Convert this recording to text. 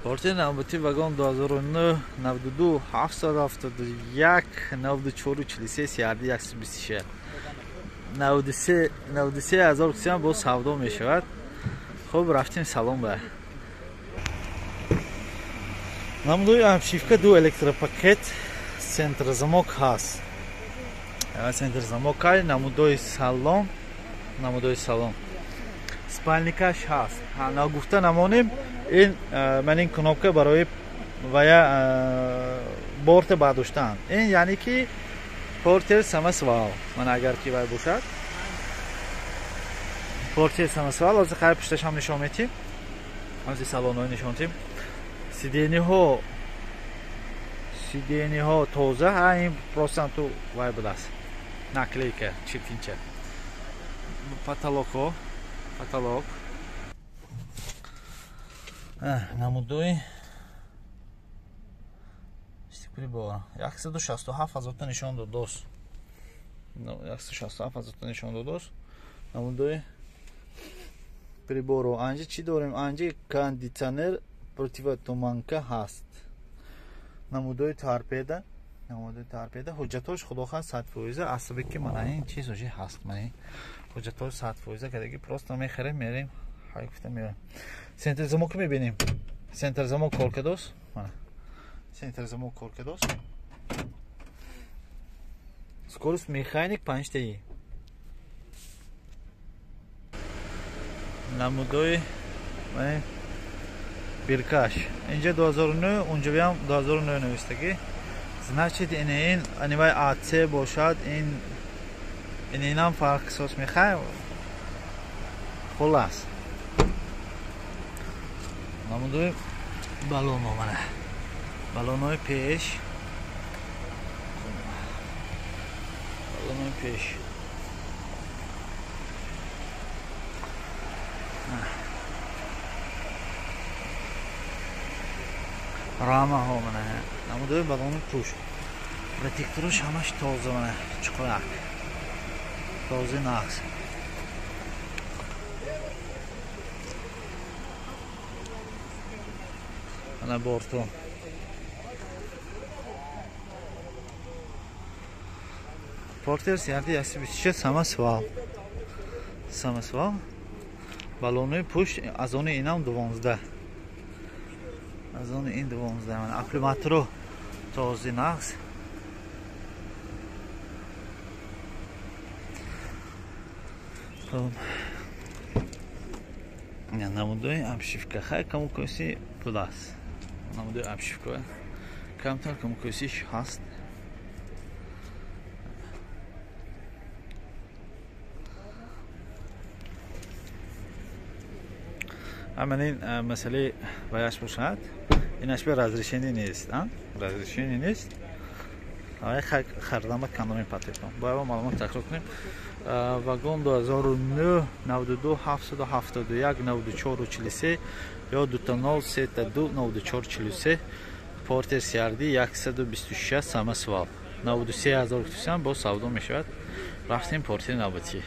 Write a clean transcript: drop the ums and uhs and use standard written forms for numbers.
Портер навбати вагон 2009 92 771 94 43 CRD 126 93 93 ҳазор кисиам боз савдо мешавад. Хуб, рафтем салон ба. Намудои обшивка ду электропакет, центр замок ҳаст. Центр замок ай, намудои салон, намудои салон. Спальникаш ҳаст. Нагуфта намонем, ин ман ин кнопка барои вая борта бардоштан. Ин яъне ки портер самосвал. Ман агар ки вай бошад. Портер самосвал, ҳозир хайр пушташ ҳам нишон метим. Ҳозир салонҳо нишон метим. Сидениҳо, сидениҳо тоза, ҳа ин просто ту вай будааст. Наклейка, чиркинча. Потолокҳо, потолок. Намудои прибор 167 ҳазорта нишон дод дӯст. 167 ҳазорта нишон дод дӯст. Намудои приборо анҷи чӣ дорем? Анҷи кондитсионер, противотуманка ҳаст. Намудои торпеда, намудои торпеда, ҳуҷҷатҳош худохоҳ 100% асаби ки мана ин чиз уже ҳаст. Мана ин ҳуҷҷатҳош 100% кадаги просто мехарем, мерем, ҳай гуфта мерем. Центр замок мебинем. Центр замок кор кардост. Мана центр замок кор кардост. Скорость механик 5 таи. Намудои мана биркаш. Инҷа 2009, унҷаям 2009 навиштагӣ. Значит, ин анивай АЦ бошад, ин инам фарқ сос мехай. Хулас. Намудои балоно мана. Балонои пеш. Балонои пеш. Рамаҳо мана. Намудои балони пушт. Протектораш ҳамаш тоза мана, чуқурак. Тоза нағз. Мана борту. Портер CRD 126 самосвал. Самосвал. Балони пушт аз они инам 12. Аз они ин 12. Мана аккумулятору тоза нағз. Хуб. Намудои обшивка хай каму коси пулас. Намудои обшивка камтар каму косиш ҳаст. Ҳамин ин масъалаи ваяш бошад, инаш бе разрешение нест, а? Разрешение нест. Ай хардама каноми патетон. Бояд маълумот такрор кунем. Вагон 2009 92 771 94 43 ё 20 32 94 43 Портер CRD 126 самосвал 93 ҳазор кутусиам боз савдо мешавад. Рафтем портери навбатӣ.